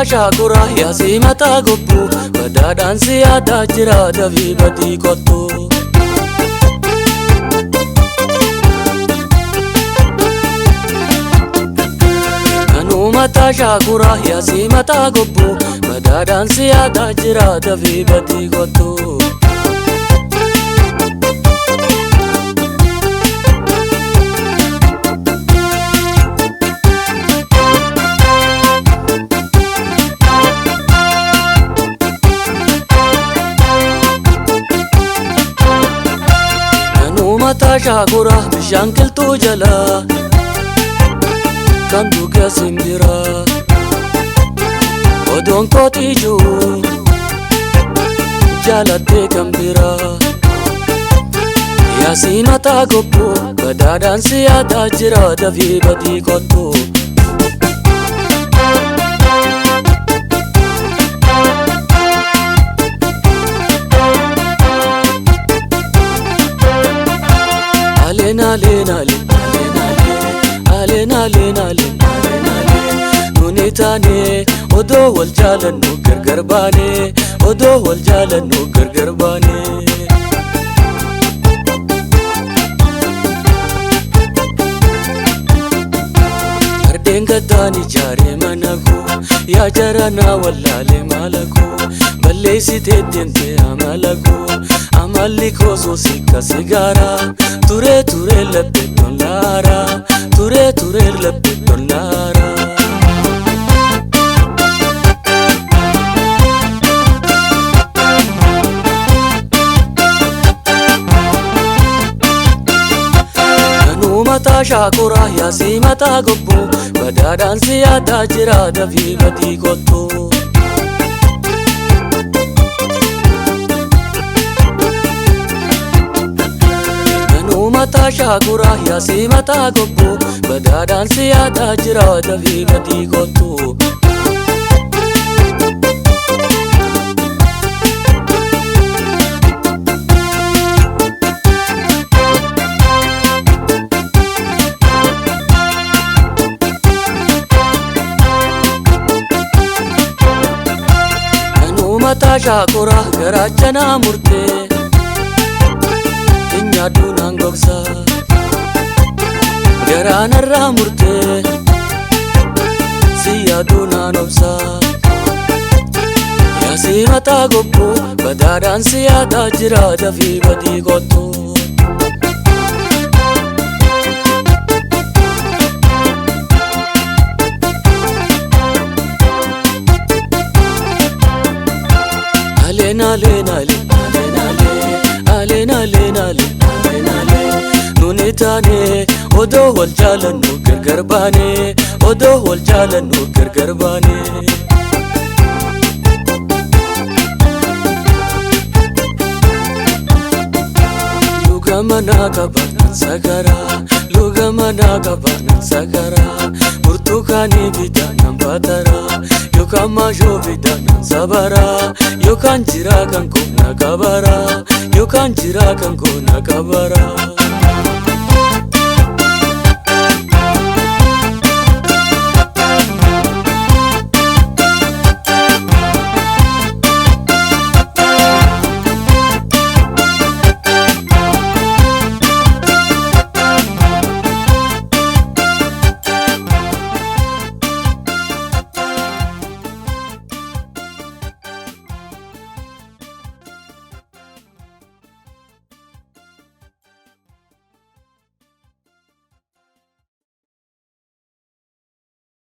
mataa shaakura yaasii mataa gobbu badaadhaan si yaadaa jira dafii badii kottu. Kanuu mataa shaakura yaasii mataa gobbu badaadhaan si yaadaa jira dafii badii kottu. Mataa shaakura bishaan qilxuu jala kan dhuge simbira odoon kootiijuu jaalattee kan bira yaasii mataa gobbu badaadhaan si yaadaa jira dafii badii kottu. Aleen aleen aleen aleen aleen aleen aleen nuni taane odoo wal jaalannu gargar baane odoo wal jaalannu gargar baane. Fardeen gaddaan ijaaree mana koo yaa jaranaa wallaalee maala koo balleessitee deemtee amala koo amalli koo soosii sigaaraa. Ture ture lappe tolaara ture ture lappe tolaara. Kanuu mataa shaakura yaasii mataa gobbu badaadhaan si yaadaa jira dafii badii kottu. Mataa shaakura yaasii mataa gobbu badaadhaan si yaadaa jira dafii badii kottu. Kanuu mataa shaakura garaacha naa murtee. Nyaaduu naan gogsa garaanarraa murtee si yaaduu naan obsa yaasii mataa gobbu badaadhaan si yaadaa jira dafii badii kottu. Aleen aleen aleen aleen aleen aleen aleen. Nuni taane odoo wal jaalannu gargar baane odoo wal jaalannu gargar baane. Luga manaa qaba nan sagaraa luga manaa qaba nan sagaraa burtukaanii bitaa nan baataraa yookaan maashoo bitaa nan sabaraa yookaan jiraa kan koo na kabaraa yookaan jiraa kan koo na kabaraa.